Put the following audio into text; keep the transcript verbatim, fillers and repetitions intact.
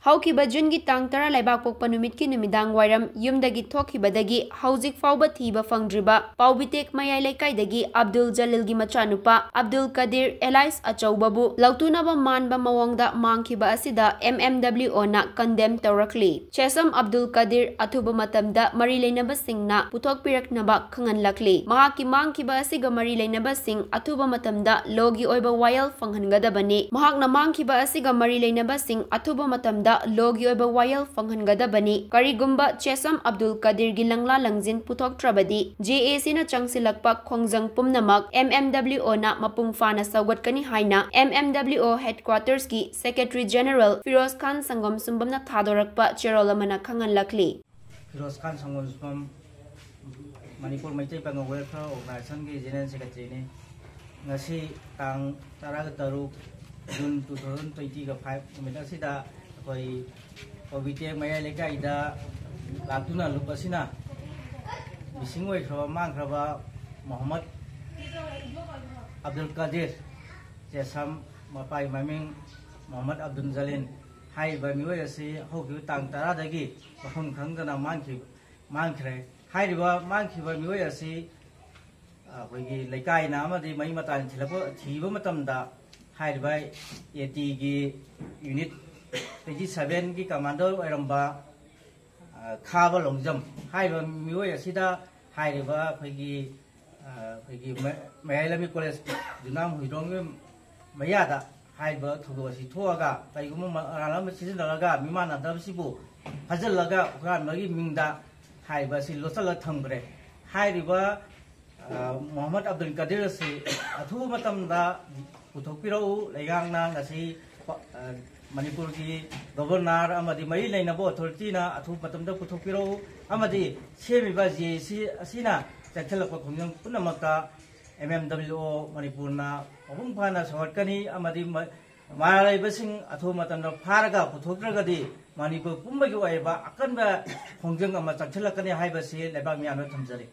ꯍꯧꯈꯤꯕ ꯖꯨꯟꯒꯤ ꯇꯥꯡ ꯇꯔꯥ ꯂꯩꯕꯥꯛꯄꯣꯛꯄ ꯅꯨꯃꯤꯠꯀꯤ ꯅꯨꯃꯤꯗꯥꯡ ꯋꯥꯏꯔꯝ ꯌꯨꯝꯗꯒꯤ ꯊꯣꯛꯈꯤꯕꯗꯒꯤ ꯍꯧꯖꯤꯛ ꯐꯥꯎꯕ ꯊꯤꯕ ꯐꯪꯗ꯭ꯔꯤꯕ ꯄꯥꯎꯕꯤꯇꯦꯛ ꯃꯌꯥꯏ ꯂꯩꯀꯥꯏꯗꯒꯤ ꯑꯕꯗꯨꯜ ꯖꯂꯤꯜꯒꯤ ꯃꯆꯥꯅꯨꯄꯥ ꯑꯕꯗꯨꯜ ꯀꯗꯤꯔ ꯑꯦꯂꯥꯏꯁ ꯑꯆꯧꯕꯕꯨ ꯂꯧꯊꯨꯅꯕ ꯃꯥꯟꯕ ꯃꯑꯣꯡꯗ ꯃꯥꯡꯈꯤꯕ ꯑꯁꯤꯗ M M W O ꯅ condemn ꯇꯧꯔꯛꯂꯤ꯫ ꯆꯦꯁꯝ ꯑꯕꯗꯨꯜ ꯀꯗꯤꯔ ꯑꯊꯨꯕ ꯃꯇꯝꯗ ꯃꯔꯤ ꯂꯩꯅꯕꯁꯤꯡꯅ ꯄꯨꯊꯣꯛꯄꯤꯔꯛꯅꯕ ꯈꯪꯍꯜꯂꯛꯂꯤ꯫ ꯃꯍꯥꯛꯀꯤ ꯃꯥꯡꯈꯤꯕ ꯑꯁꯤꯒ ꯃꯔꯤ ꯂꯩꯅꯕꯁꯤꯡ ꯑꯊꯨꯕ ꯃꯇꯝꯗ ꯂꯣꯒꯤ ꯑꯣꯏꯕ ꯋꯥꯌꯦꯜ ꯐꯪꯍꯟꯒꯗꯕꯅꯤ꯫ ꯃꯍꯥꯛꯅ ꯃꯥꯡꯈꯤꯕ ꯑꯁꯤꯒ ꯃꯔꯤ ꯂꯩꯅꯕꯁꯤꯡ ꯑꯊꯨꯕ ꯃꯇꯝꯗ ꯂꯣꯒꯤ ꯑꯣꯏꯕ ꯋꯥꯌꯦꯜ ꯐꯪꯍꯟꯒꯗꯕꯅꯤ꯫ ꯀꯔꯤꯒꯨꯝꯕ ꯆꯦꯁꯝ ꯑꯕꯗꯨꯜ ꯀꯗꯤꯔꯒꯤ ꯂꯪꯂꯥ ꯂꯪꯖꯤꯟ ꯄꯨꯊꯣꯛꯇ꯭ꯔꯕꯗꯤ, J A C ꯅ ꯆꯪꯁꯤꯜꯂꯛꯄ ꯈꯣꯡꯖꯪ ꯄꯨꯝꯅꯃꯛ M M W O ꯅ ꯃꯄꯨꯡ ꯐꯥꯅ ꯁꯧꯒꯠꯀꯅꯤ ꯍꯥꯏꯅ M M W O headquarters ꯀꯤ Secretary General ꯐꯤꯔꯣꯖ ꯈꯥꯟ ꯁꯪꯒꯣꯝ ꯁꯨꯝꯕꯝꯅ ꯊꯥꯗꯣꯔꯛꯄ ꯆꯦꯔꯣꯜ ꯑꯃꯅ ꯈꯪꯍꯜꯂꯛꯂꯤ꯫ ꯐꯤꯔꯣꯖ ꯈꯥꯟ ꯁꯪꯒꯣꯝ ꯁꯨꯝꯕꯝ, ꯃꯅꯤꯄꯨꯔ ꯃꯩꯇꯩ ꯄꯥꯉꯜ Welfare Organisation ꯒꯤ General Secretary ꯅꯤ꯫ ꯉꯁꯤ ꯇꯥꯡ ꯇꯔꯥꯒ ꯇꯔꯨꯛ June two thousand twenty five ꯅꯨꯃꯤꯠ ꯑꯁꯤꯗ ꯑꯩꯈꯣꯏ ꯀꯣꯕꯤꯇꯦꯛ ꯃꯌꯥꯏ ꯂꯩꯀꯥꯏꯗ ꯂꯥꯛꯇꯨꯅ ꯂꯨꯞ ꯑꯁꯤꯅ ꯃꯤꯁꯤꯡ ꯑꯣꯏꯈ꯭ꯔꯕ, ꯃꯥꯡꯈ꯭ꯔꯕ ꯃꯣꯍꯝꯃꯗ ꯑꯕꯗꯨꯜ ꯀꯗꯤꯔ ꯆꯦꯁꯝ, ꯃꯄꯥꯒꯤ ꯃꯃꯤꯡ ꯃꯣꯍꯝꯃꯗ ꯑꯕꯗꯨꯜ ꯖꯂꯤꯜ ꯍꯥꯏꯔꯤꯕ ꯃꯤꯑꯣꯏ ꯑꯁꯤ ꯍꯧꯈꯤꯕ ꯇꯥꯡ ꯇꯔꯥꯗꯒꯤ ꯃꯐꯝ ꯈꯪꯗꯅ ꯃꯥꯡꯈꯤ-, ꯃꯥꯡꯈ꯭ꯔꯦ꯫ ꯍꯥꯏꯔꯤꯕ ꯃꯥꯡꯈꯤꯕ ꯃꯤꯑꯣꯏ ꯑꯁꯤ ꯑꯩꯈꯣꯏꯒꯤ ꯂꯩꯀꯥꯏꯅ ꯑꯃꯗꯤ ꯃꯔꯤ ꯃꯇꯥꯅ ꯊꯤꯜꯂꯛꯄ, ꯊꯤꯕ ꯃꯇꯝꯗ ꯍꯥꯏꯔꯤꯕ A T ꯒꯤ unit twenty seven ꯒꯤ commander ꯑꯣꯏꯔꯝꯕ, ꯑ, ꯈꯥꯕ ꯂꯣꯡꯖꯝ ꯍꯥꯏꯔꯤꯕ ꯃꯤꯑꯣꯏ ꯑꯁꯤꯗ ꯍꯥꯏꯔꯤꯕ ꯑꯩꯈꯣꯏꯒꯤ, ꯑ, ꯑꯩꯈꯣꯏꯒꯤ ꯃ-, ꯃꯌꯥꯏ ꯂꯝꯕꯤ ꯀꯣꯂꯦꯖ ꯌꯨꯅꯥꯝ ꯍꯨꯏꯗ꯭ꯔꯣꯝꯒꯤ ꯃꯌꯥꯗ ꯍꯥꯏꯔꯤꯕ ꯊꯧꯗꯣꯛ ꯑꯁꯤ ꯊꯣꯛꯑꯒ, ꯀꯔꯤꯒꯨꯝꯕ ꯃꯔꯥꯜ ꯑꯃ ꯁꯤꯖꯤꯟꯅꯔꯒ ꯃꯤꯃꯥꯟꯅꯗꯕꯁꯤꯕꯨ ꯐꯥꯖꯤꯜꯂꯒ ꯍꯨꯔꯥꯟꯕꯒꯤ ꯃꯤꯡꯗ ꯍꯥꯏꯔꯤꯕ ꯑꯁꯤ ꯂꯣꯠꯁꯤꯜꯂ ꯊꯝꯈ꯭ꯔꯦ꯫ ꯍꯥꯏꯔꯤꯕ, ꯑ, ꯃꯣꯍꯝꯃꯗ ꯑꯕꯗꯨꯜ ꯀꯗꯤꯔ ꯑꯁꯤ ꯑꯊꯨꯕ ꯃꯇꯝꯗ ꯄꯨꯊꯣꯛꯄꯤꯔꯛꯎ꯫ ꯂꯩꯉꯥꯛꯅ ꯉꯁꯤ, ꯑ, ꯃꯅꯤꯄꯨꯔꯒꯤ ꯒꯣꯕꯔꯅꯔ ꯑꯃꯗꯤ ꯃꯔꯤ ꯂꯩꯅꯕ ꯑꯣꯊꯣꯔꯤꯇꯤꯅ ꯑꯊꯨꯕ ꯃꯇꯝꯗ ꯄꯨꯊꯣꯛꯄꯤꯔꯛꯎ, ꯑꯃꯗꯤ ꯁꯦꯝꯃꯤꯕ J A C ꯑꯁꯤꯅ ꯆꯪꯁꯤꯜꯂꯛꯄ ꯈꯣꯡꯖꯪ ꯄꯨꯝꯅꯃꯛꯇ M M W O ꯃꯅꯤꯄꯨꯔꯅ ꯃꯄꯨꯡ ꯐꯥꯅ ꯁꯧꯒꯠꯀꯅꯤ ꯑꯃꯗꯤ ꯃ-, ꯃꯔꯥꯜ ꯂꯩꯕꯁꯤꯡ ꯑꯊꯨꯕ ꯃꯇꯝꯗ ꯐꯥꯔꯒ ꯄꯨꯊꯣꯛꯇ꯭ꯔꯒꯗꯤ ꯃꯅꯤꯄꯨꯔ ꯄꯨꯝꯕꯒꯤ ꯑꯣꯏꯕ ꯑꯀꯟꯕ ꯈꯣꯡꯖꯪ ꯑꯃ ꯆꯪꯁꯤꯜꯂꯛꯀꯅꯤ ꯍꯥꯏꯕꯁꯤ ꯂꯩꯕꯥꯛ ꯃꯤꯌꯥꯝꯗ ꯊꯝꯖꯔꯤ꯫